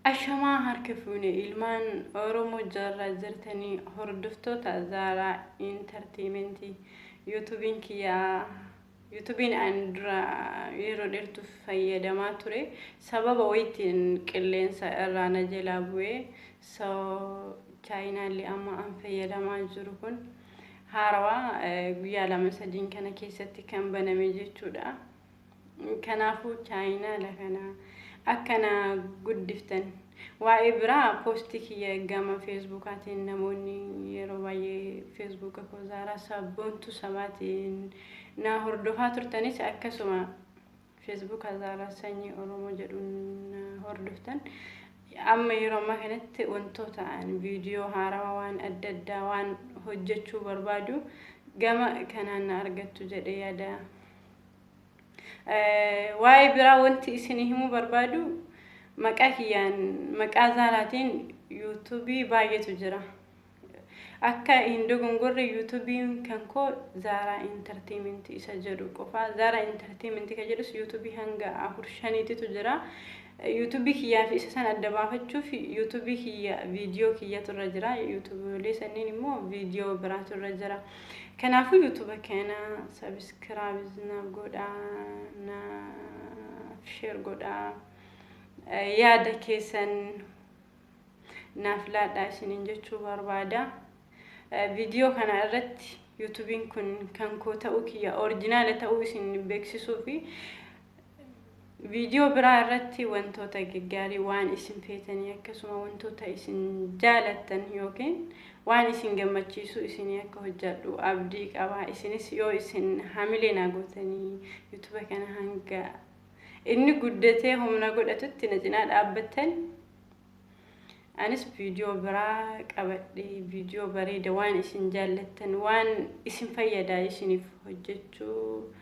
Ashamaa harka fuune ilmaan Oromoo jaarraa jirtanii hordoftoota Zaaraa Intarteementii. Yuutuubiin kiyyaa, yuutuubiin an dura yeroo dheertuuf fayyadamaa ture sababa wayiitiin qilleensa irraa na jalaa bu'ee, so chaayinaallee amma an fayyadamaa jiru kun haarawaa guyyaa 2-3n kana keessatti kan baname jechuudha. Kanaafuu chaayinaala kana akkana guddiftan, waa'ee biraa poostii kiyya gama feesbuukaatiin namoonni yeroo baay'ee feesbuuka koo Zaaraa Sabboontuu Sabaatiin na hordofaa turtanis, akkasuma feesbuuka Zaaraa Sanyii Oromoo jedhuun na hordoftan, amma yeroo ammaa kanatti wantoota viidiyoo haarawaa waan adda addaa waan hojjechuu barbaadu gama kanaan na argattu jedhee yaada. Waa'ee biraa wanti isin himuu barbaadu, maqaa kiyyaan, maqaa Zaaraatiin yuutuubii baay'eetu jira. Akka hin dogongorre yuutuubiin kan koo Zaaraa Intarteementii isa jedhu qofa. Zaaraa Intarteementii kan jedhus yuutuubii hanga afur shaniititu jira. Yuutuubii kiyyaa fi isa sana adda baafachuuf yuutuubii kiyya viidiyoo kiyyatu irra jira. Yuutuubiilee sanniin immoo viidiyoo biraatu irra jira. Kanaafuu yuutuuba kana subscribe naaf godhaa, naaf share godhaa, yaada keessan naaf laadhaa isiniin jechuu barbaada. Viidiyoo kana irratti yuutuubiin kun kan koo ta'uu kiyya original ta'uu isin beeksisuu fi viidiyoo biraa irratti wantoota gaggaarii waan isin feetanii, akkasuma wantoota isin jaalattan yookiin waan isin gammachiisu isinii akka hojjedhu abdii qaba. Isinis yoo isin hamilee naa gootanii yuutuuba kana hanga inni guddatee humna godhatutti na cinaa dhaabbattan, anis viidiyoo biraa qabadhee viidiyoo bareeda waan isin jaallattan, waan isin fayyadaa isiniif hojjechuu